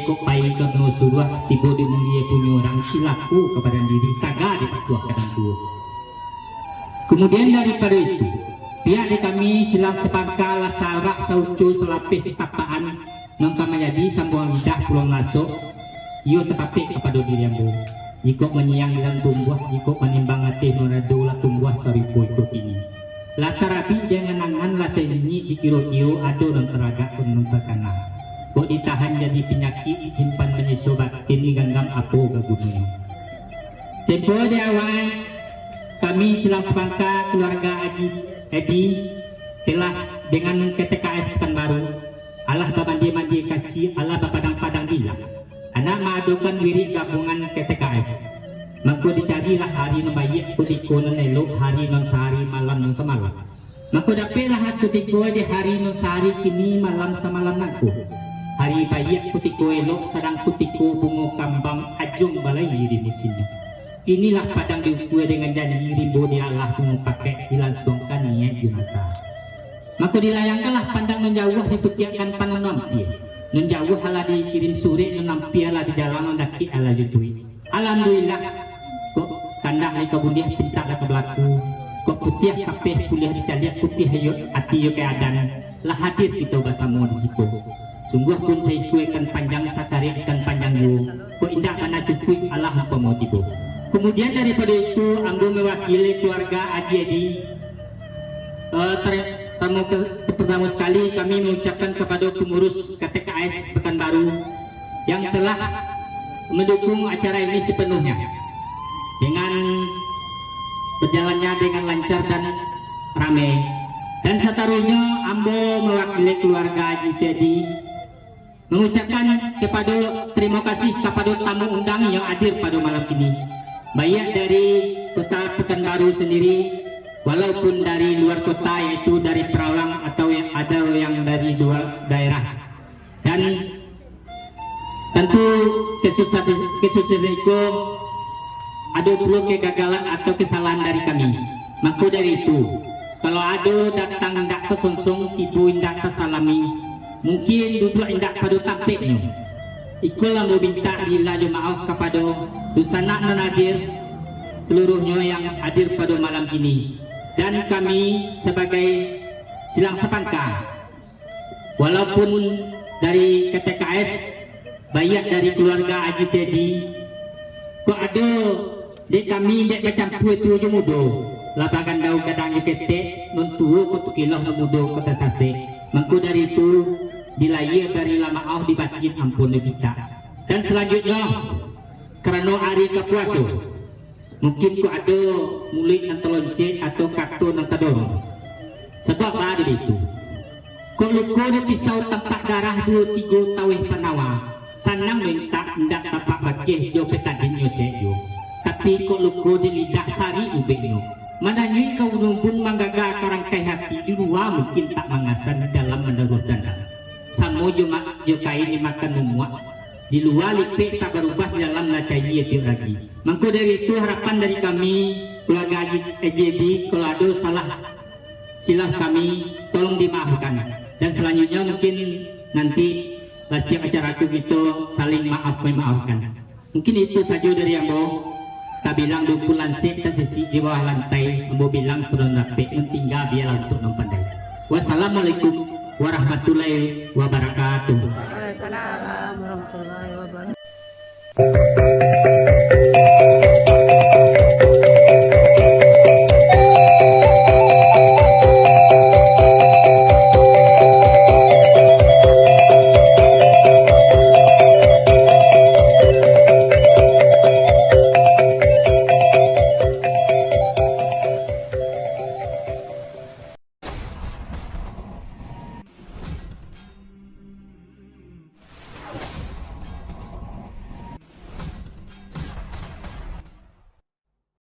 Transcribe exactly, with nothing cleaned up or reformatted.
Kok pai ka banua suruah, tibo di mulie punyo urang, cilako ka badan diri, taga dek patuah ka nan tuo. Kamudian daripado itu, pihak dari kami silang sapangka lah sarak sauco salapeh satapaan, nan ka manjadi sambuang lidah pulang masuk, iyo tapapek kapado diri ambo. Jikok manyiang di dalam tumbuah, jikok manimbang ateh nan ado, lah tumbuah sarupo iko kini. Lah tarabik di angan-angan, lah tajinyik di kiro-kiro, ado nan taragak, ado nan takana. Kok ditahan jadi panyakik, disimpan manyiso batin, diganggam apo ka gunonyo. Tempo di awal, kami silang sapangka kaluarga Aji Edi telah dengan K T K S Pekanbaru, alah bamandie-mandie kaci, alah bapadang-padang bilang, handak maadokan wirid gabuangan K T K S. Mangko dicarilah hari nan baiak, kutiko nan elok, hari nan sahari, malam nan samalam. Mangko dapeklah kutiko di hari nan sahari kini, malam samalam nangko. Hari baiak kutiko elok, sadang kutiko bungo kambang ajuang balayia di musimnyo. Kinilah padang diukua dengan janji, rimbo dialah bungo pakek, dilansuangkan niaik jo nasa. Mako dilayangkanlah pandang nan jauah, diputiakkan pandang nan ampia. Nan jauah alah dikirim surek, nan ampia alah dijalang, nan dakek alah dituruik. Alhamdulillah, kok kandak lai ka buliah, pintak lah ka balaku. Kok putiah kapeh buliah dicaliak, putiah iyo ati iyo kaadan, lah hadir kito basamo di siko. Sungguahpun saikua ikan panjang, sakarek ikan panjang juo, kok indak bana cukuik alah umpamo tibo. Kamudian daripado itu, ambo mawakili kaluarga Aji Edi, eh, ter-, pertamo ke-, pertamo sakali kami mangucapkan kapado pangurus K T K S Pekanbaru yang telah mandukung acara ini sapanuahnya dengan bajalannya dengan lancar dan ramai. Dan sataruihnyo, ambo mawakili kaluarga Aji Edi mangucapkan kapado, tarimo kasih kapado tamu undang yang hadir pado malam kini, baiak dari kota Pekanbaru sandiri, walaupun dari luar kota, yaitu dari Perawang atau yang, ada yang dari luar daerah. Dan tantu kasusahan, kasusahan iko ado pulo kegagalan atau kesalahan dari kami. Mako dari itu, kalau ado datang indak tasonsong, tibo indak tasalami, mungkin duduak indak pado tampeknyo, iko lah ambo mintak rila jo maoh kapado dunsanak nan hadir, saluruahnyo yang hadir pado malam kini. Dan kami sabagai silang sapangka, walaupun dari K T K S, baiak dari kaluarga Aji Edi, kok ado dek kami dek bacampua tuo jo mudo, lah bagandau gadang jo ketek, nan tuo kok takiloh, nan mudo kok tasasek. Mangko dari itu, dilayia barilah maoh, dibatin ampun dipintak. Dan salanjutnyo, karano ari ka puaso, mungkin kok ado muluik nan taloncek atau kato nan tadorong. Sabab baa dek itu? Kok luko di pisau tampak darah, duo tigo taweh panawa, sanang mintak indak tampak bakeh, jo petadinnyo sek juo. Tapi kok luko di lidah, sari ubeknyo, mananyuik ka ujung pun, manggaga ka rangkai hati, di lua mungkin tak mangasan, di dalam mandaruah dandam. Samo jo ma-, jo kain dimakan mamuak, di lua lipek tak barubah, di dalam lah caia tiok ragi. Mangko dari itu, harapan dari kami, kaluarga Aji, Aji Edi, kalau ado salah silap kami, tolong dimaafkan. Dan salanjutnyo mungkin nanti lah siap acara tu, kito saling maaf memaafkan. Mungkin itu sajo dari ambo. Tabilang duku lansek tasisik di bawah lantai, ambo bilang sudah rapek, nan tingga bialah untuak nan pandai. Wassalamualaikum warahmatullahi wabarakatuh. Waalaikumsalam warahmatullahi wabarakatuh.